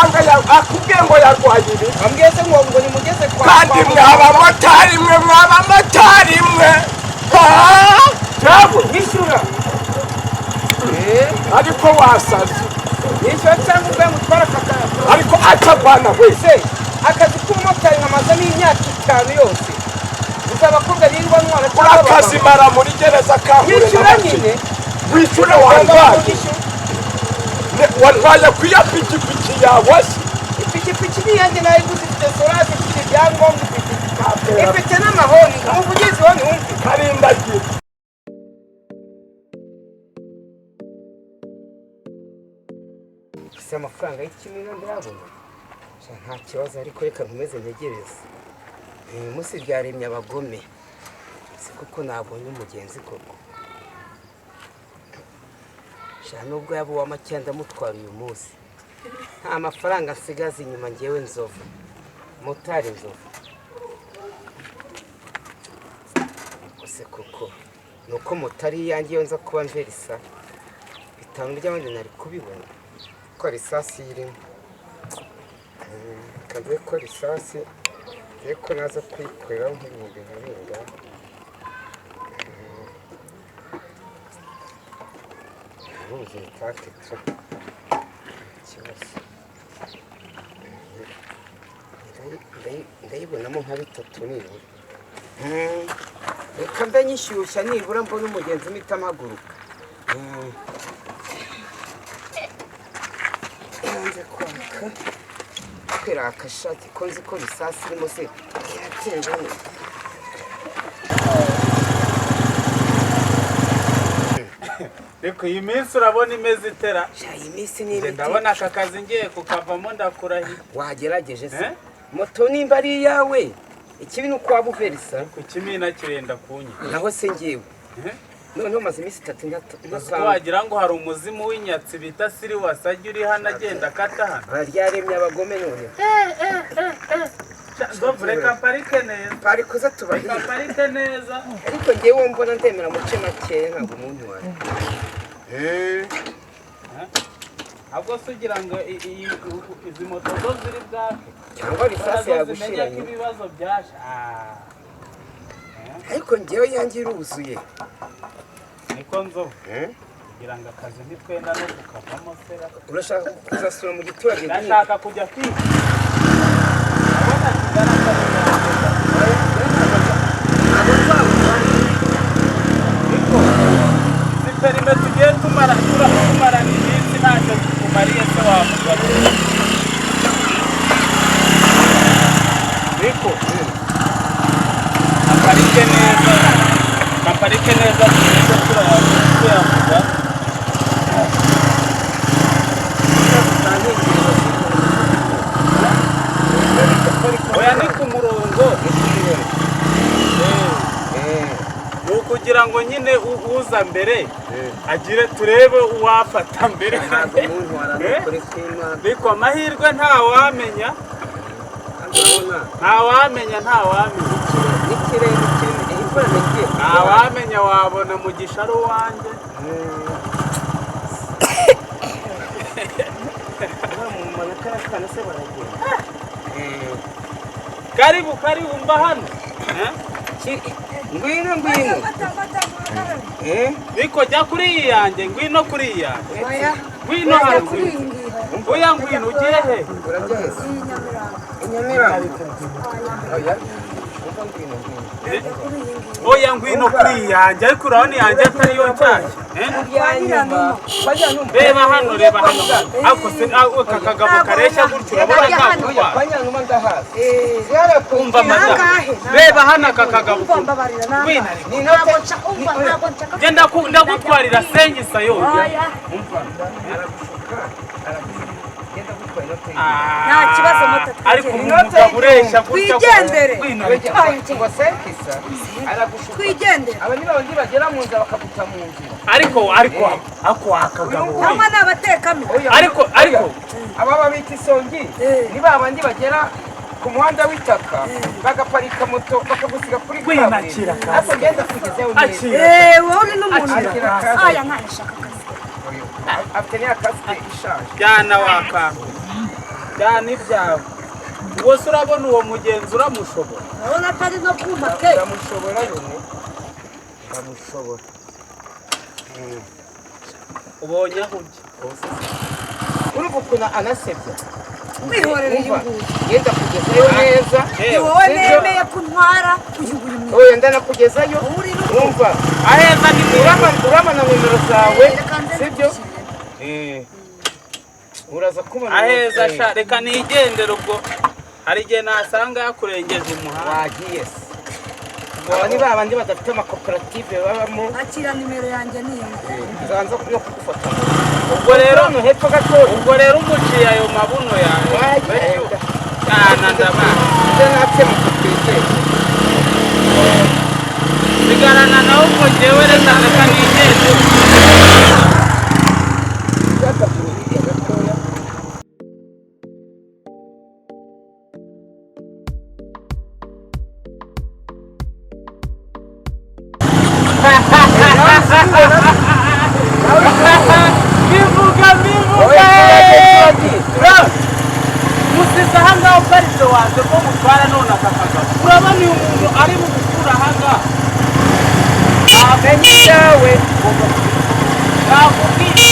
Amafaranga akubwiye ngo yarwaye ibi? Ambwiye se ngo nimugeze kwa Kandi kwa mwabamotari mwe, mwabamotari mwe. Ah, cyangwa Nyishyura. Ariko wasaze. Nyishyura cyangwa ubwo mutwara akaka. Ariko aca bwana we. Se akazi k'umumotari nkamazamo imyaka 5 yose. Gusa abakobwa birirwa ntwara cyangwa abagabo. Urakazimara muri gereza kahure Nyishyura n'abakire. nyine. Wishyure Ugomba wandwaye. kunyishyura. Wantwaye ku ya pikipiki yawe se? Ipikipiki ni iyanjye, nayiguze, ifite sorasi, ifite ibyangombwa, ifite n'amahoni. Umuvugizi honi wumve. Karindagira. Ese amafaranga y'ikimina ndayabona? Sha, nta kibazo, ariko reka nkomeze ntegereze. Uyu munsi byaremye abagome. Si kuko nabonye umugenzi koko. Sha, nubwo yaba uwa make ndamutwara uyu munsi. Nta mafaranga nsigaza inyuma ngewe Nzovu. Motari Nzovu. Ese koko nuko motari iyanjye iyo nza kuba mverisa 5 by'abandi nari kubibona. Ko risasi irimo. Kabe ko risasi reko naza kwikorera nk'ibihumbi nka bingahe. Uruzi tanke tu. Ikibazo. Ndayibonamo nka 3 nibura. Reka mbe nyishyushya nibura mbone umugenzi mpita mpaguruka. Yanze kwaka. Kwiraka shati ko nzi ko risasi irimo se yatinze. Reko iyi minsi urabona imeze itera. Sha, iyi minsi ni imiti. Ndabona aka kazi ngiye kukavamo ndakurahiye. Wagerageje se? Eh? Moto nimba ari iyawe. Ikibi ni uko waba uverisa. Ku kimina kirenda kunye. Naho se ngiwe. Eh? Noneho maze iminsi 3 ndatanga. Wagira ngo hari umuzimu w'inyatsi bita Siriwasi uri hano agenda akata hano. Baryaremye abagome none. Nzovu reka parike neza. Parike uza tubahiye. Reka parike neza. Ariko ngewe mbona ndemera muce makeya ntabwo umuntu wawe. Ahubwo se ugira ngo izi moto zo ziri bwake. Cyangwa risasi yagushiranye. Ibibazo byasha. Ariko ngewe yanjye iruzuye. Niko Nzovu. Kugira ngo akazi ntitwenda no kukavamo sera. Urashaka kuzasura mu giturage? Ndashaka kujya kwiga. Izi perime tugiye tumarana iminsi ntacyo zikumariye se wa mugabo. Niko aparike neza, aparike neza tugende tuyavuga. Oya ni ku murongo. Ni ukugira ngo nyine uza mbere agire turebe uwafata mbere. Ariko amahirwe ntawamenya. Ntawamenya, ntawamenya. Ntawamenya wabona Mugisha ari uwanjye. Karibu, karibu mba hano. Ngwino, ngwino. Niko jya kuri iyi yanjye, ngwino kuri iyi yanjye. Ngwino hano. Oya ngwino ugiye he? Urajya he? Inyamirambo. Oya. Ngwino, ngwino. Oya ngwino kuri iyi yanjye, ariko urabona iyanjye atari yo nshyashya. Reba hano, reba hano. Ako se aka kagabo kareshya gutyo urabona kakutwara. Umva madamu. Reba hano aka kagabo. Ngwino. Genda ndagutwarira sengisa yo. Umva. Nta kibazo moto. Ariko umugabo ureshya gutya. Twigendere. Ngo senkisa aragushuka. Twigendere. Aba ni babandi bagera mu nzira bakaguta mu nzira. Ariko ako akagabo. Cyangwa ni abatekami. Ariko aba babita isongi ni babandi bagera ku muhanda w'itaka bagaparika moto bakagusiga kuri kaburimbo. Ariko ngenda kugezeyo neza. Wowe uri n'umuntu. Aya ntayashaka akazi. Afite niya kasike ishaje. Jyana wakantu. Cyane ibyawe. Ubwo se urabona uwo mugenzi uramushobora? Urabona atari no kuma ke. Ndamushobora nyine. Ndamushobora. Ubonye aho ujya. Urumva ukuntu anasebya. Kwihorera uyu nguyu. Yenda kugezayo neza. Ni wowe nemeye kuntwara uyu nguyu mwiza. Oya ndanakugezayo. Urumva. Aheza ni Urama na nimero zawe. Sibyo? Uraza kubona. Aheza sha reka nigendere ubwo. Hari igihe nasanga yakurengeje umuhanda. Wagiye se. Aba ni babandi badafite amakoperative babamo. Akira nimero yanjye niyo. Nzanza no kugufata. Ubwo rero hano hepfo gato. Ubwo rero umuciye ayo mabuno yawe. Wagenda. Cyana ndabana. Ibyo natse mu kutwegera. Sigarana nawe ubwo njyewe reka reka nigendere. Bivuga musize ahangaha uparitse wanze ko mutwara none aka kagabo. Urabona uyu muntu ari mu gukura ahangaha. Amenye ibyawe. Nakubwiye.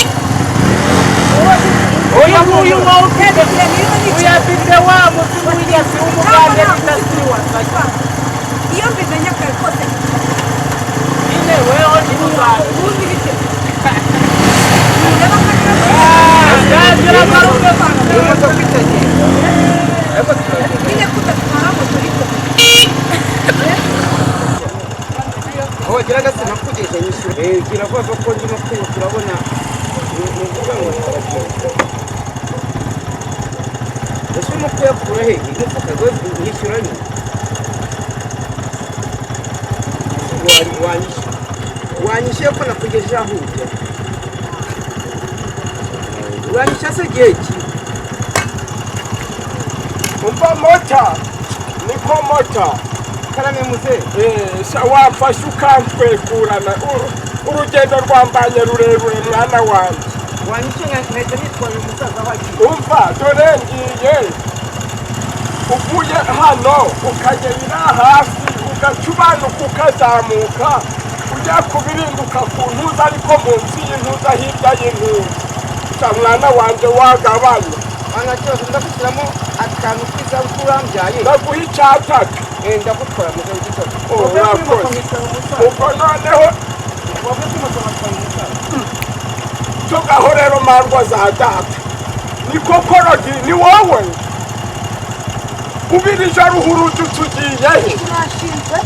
Uyu nguyu wowe ufite uyafite wa muzimu w'igasi w'umugande bita Siriwasaki. Iyo mbimenya kare kose. Nyine weho ntuzane. Ubundi bite? Nyine kudatwara moto ariko. Aho gira gase nakugeje nyishyura. Gira vuba ko ndimo kwiruka urabona. Ni ukuvuga ngo turagenda. Ese urimo kuyakura he? Umufuka rwose nyishyura nyine. Wanyishyura. Wanyishyuye ko nakugejeje aho ujya. Uranyishyura se igihe ki? Umva mota. Niko mota. Karame muzehe. Wamfashe ukantwekurana. Urugendo rwambanye rurerure mwana wanjye. Wanyishyuye nkahita nitwara umusaza aho agiye. Umva dore ngiye. Uvuye hano ukagera iriya hasi ugacubanuka ukazamuka ujya kubirinduka ku ntuza ariko munsi y'intuza hirya y'intuza. Mwana wanjye wagabanya. Nta kibazo ndagushyiramo akantu k'izabukuru urambyaye. Ndaguha icyatatu. Ndagutwara muzehe w'igitabo. Urakoze. Ubwo noneho tugaho rero mandwa za data. Niko korogi ni wowe. Ubirije ruhuruju tugiye he? Turashinzwe.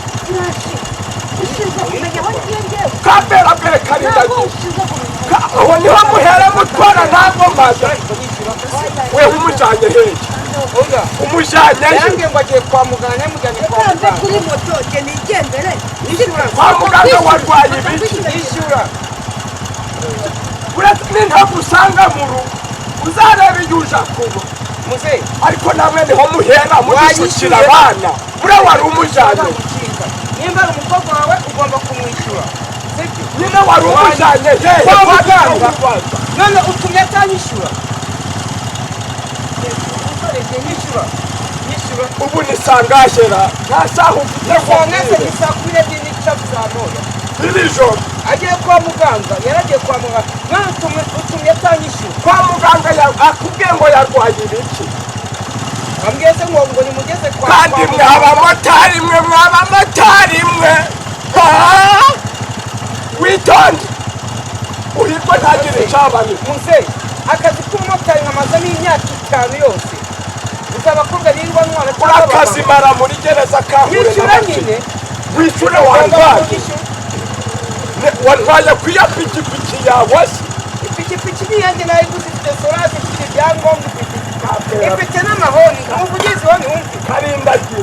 Ushinzwe kumenya aho ngiye ngewe. Kabera bwe karindagiye. Aho niho muhera mutwara ntabwo mbaza. We umujyanye hehe? Umujyanye he? Yange ngo agiye kwa muganga yamujyanye kwa muganga. Kuri moto jye nigendere. Kwa muganga warwaye ibiki? Yishyura. Uretse nintagusanga mu rugo uzareba iyo uja kuba. Muzehe. Ariko namwe niho muhera mudusukira abana. Buriya wari umujyanye. Nimba ari umukobwa wawe ugomba kumwishyura. Sibyo? Nyine wari umujyanye hehe? Kwa muganga. None utumye atanyishyura. Nyishyura. Nyishyura. Ubu ni sangashera. Nta saha ufite ngo Mwese ni saa 12 n'igice saa moya. Iri joro. Agiye kwa muganga, yaragiye kwa muganga. None utumye atanyishyura. Kwa muganga akubwiye ngo yarwaye ibiki? Ambwiye se ngo nimugeze kwa kandi mwabamotari mwe mwabamotari mwe. Witonde. Uhirwa ntagire icyabanira. Muzehe, akazi k'umumotari nkamazamo imyaka 5 yose. Uzabakobwa nirirwa ntwara cyangwa abagabo. Urakazimara muri gereza kahure Wishyura nyine. Wishyure wandwaye. Wantwaye ku ya pikipiki yawe se? Ipikipiki ni iyanjye nayiguze ifite sorasi ifite ibyangombwa ifite. Ifite n'amahoni. Umuvugizi honi wumve. Karindagiye.